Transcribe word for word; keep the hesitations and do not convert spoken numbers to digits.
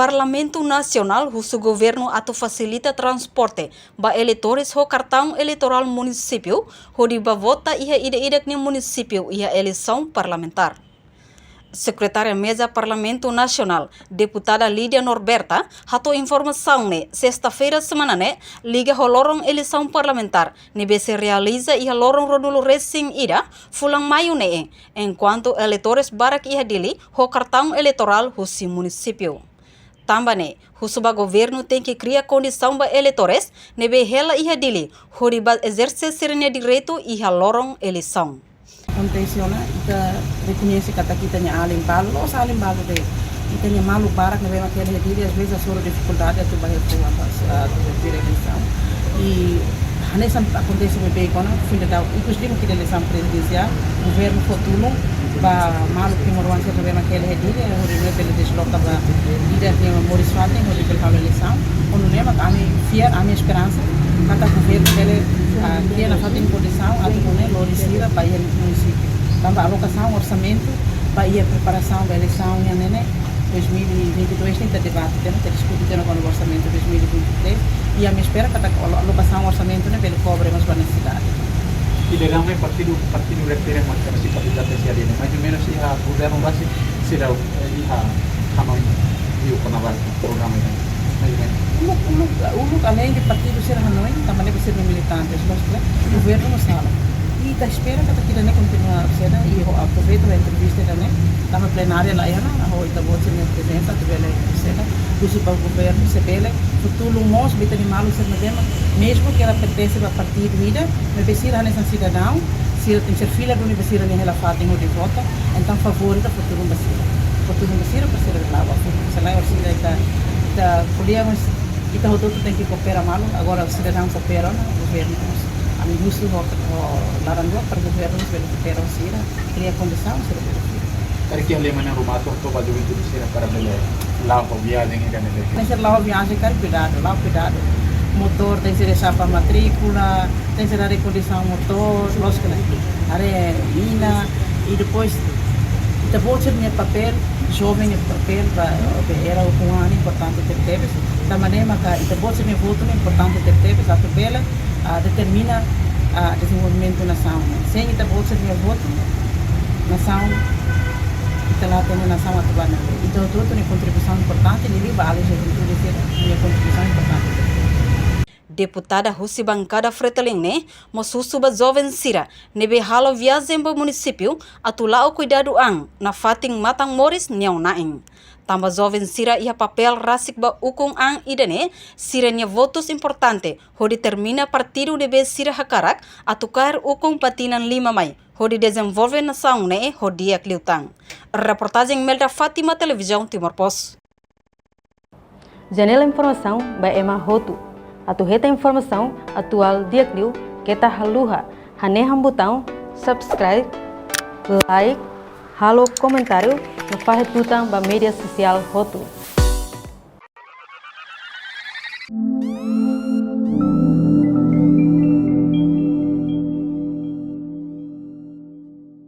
Parlamentu Nasionál husu governu atu fasilita transporte ba eleitores ho kartaun eleitorál munisípiu, hodi bá vota iha ida-idak nia munisípiu iha eleisaun parlamentár. Sekretária Meza Parlamentu Nasionál, Deputada Lídia Norberta, hato'o informasaun ne'e sesta-feira semana ne'e, liga ho loron eleisaun parlamentár ne'ebé sei realiza iha loron ruanulu-resin-ida fulan Maiu ne'e, enkuantu eleitores barak iha Dili ho kartaun eleitorál husi munisípiu. Tanba ne'e, husu ba governu tenke kria kondisaun ba eleitores ne'ebé hela iha Dili, hodi bá ezerse sira-nia direitu iha loron eleisaun. Akontese ona, ita rekoñese katak ita-nia alin balu, loos alin balu de'it. Ita-nia maluk barak ne'ebé mak hela iha Dili, às vezes hasoru difikuldade atu bá iha rua, atu, atu bá iha eleisaun. I hanesan akontese ne'ebé kona, fim de dau, ikus lima ke eleisaun prezidensiál, governu fó tulun ba maluk timoroan sira ne'ebé mak hela iha Dili, hodi nune'e bele desloka ba ida-idak nia moris fatin, hodi bele halo eleisaun. Ho nune'e mak ami fiar, ami esperansa katak governu bele, ah, kria nafatin kondisaun atu nune'e lori sira ba iha munisípiu. Tanba alokasaun orsamentu ba iha preparasaun ba eleisaun nian ne'e, dois mil e vinte e dois ne'e ita debate tiha ona, ita diskute tiha ona kona-ba orsamentu dois mil e vinte e três, i ami espera katak alo-, alokasaun orsamentu ne'e bele kobre mós ba nesesidade. I dalam partidu, partidu refere mak simpatizante sira ne'e, mais ou menos iha governu rasik seidauk, eh, iha hanoin liu kona-ba programa ne'e, mais ou menos. Uluk, uluk, uluk além de partidu sira hanoin, tanba ne'e ba sira-nia militantes, loos ka lae, governu mós halo. I ita espera katak ida-ne'e kontinua, sira, i ha'u aproveita ba entrevista ida-ne'e, tanba plenária laiha ona, ha'u ho ita-boot sira-nia prezensa, atu bele, sira, husu ba governu, se bele fó tulun mós ba ita-nia maluk sira ne'ebé mak, mezmu ke ita pertense ba partidu ida, maibé sira hanesan sidadaun, sira tenke ser fila duni ba sira-nia hela fatin hodi vota, entaun favór ita fó tulun ba sira. Fó tulun ba sira, para sira la'o ba fila. Se lae, orsida ita, ita ko'alia, mas ita hotu-hotu tenke koopera malu, agora sidadaun koopera ona, governu mós. Ami husu ho, ho laran-luak para governu mós bele koopera ho sira, kria kondisaun, sira bele fila. Karik iha lema ne'e ruma atu hato'o ba juventude sira para bele la'o ho viajen ida-ne'ebé? Tenke ser la'o ho viajen, karik kuidadu, la'o kuidadu. Motór tenke ser xapa matríkula, tenke ser haree kondisaun motór, loos ka lae, haree mina, i depois ita-boot sira-nia papél, joven nia papél, ba, ba era ukun-an importante tebetebes, tanba ne'e maka ita-boot sira-nia votu ne'e importante tebetebes, atu bele, ah, determina, ah, dezenvolvimentu nasaun ne'e. Sein ita-boot sira-nia votu, nasaun, ita la hatene nasaun atu bá ne'ebé. Ita hotu-hotu nia kontribuisaun importante, liuliu ba alin juventude sira-nia kontribuisaun importante. Deputada husi bankada Fretilin ne'e mós husu ba joven sira ne'ebé halo viajen ba munisípiu atu la'o kuidadu an nafatin matan-moris nia na'in. Tanba joven sira iha papél rasik ba ukun-an ida-ne'e, sira-nia votus importante hodi determina partidu ne'ebé sira hakarak atu kaer ukun ba tinan lima mai, hodi dezenvolve nasaun ne'e ho di'ak liután. Reportajen Melda Fátima, Televizaun Timor Post. Janela informasaun ba ema hotu. Atu hetan informasaun atuál di'ak liu, keta haluha hanehan butaun subscribe, like, halo komentáriu no fahe tutan ba média sosiál hotu.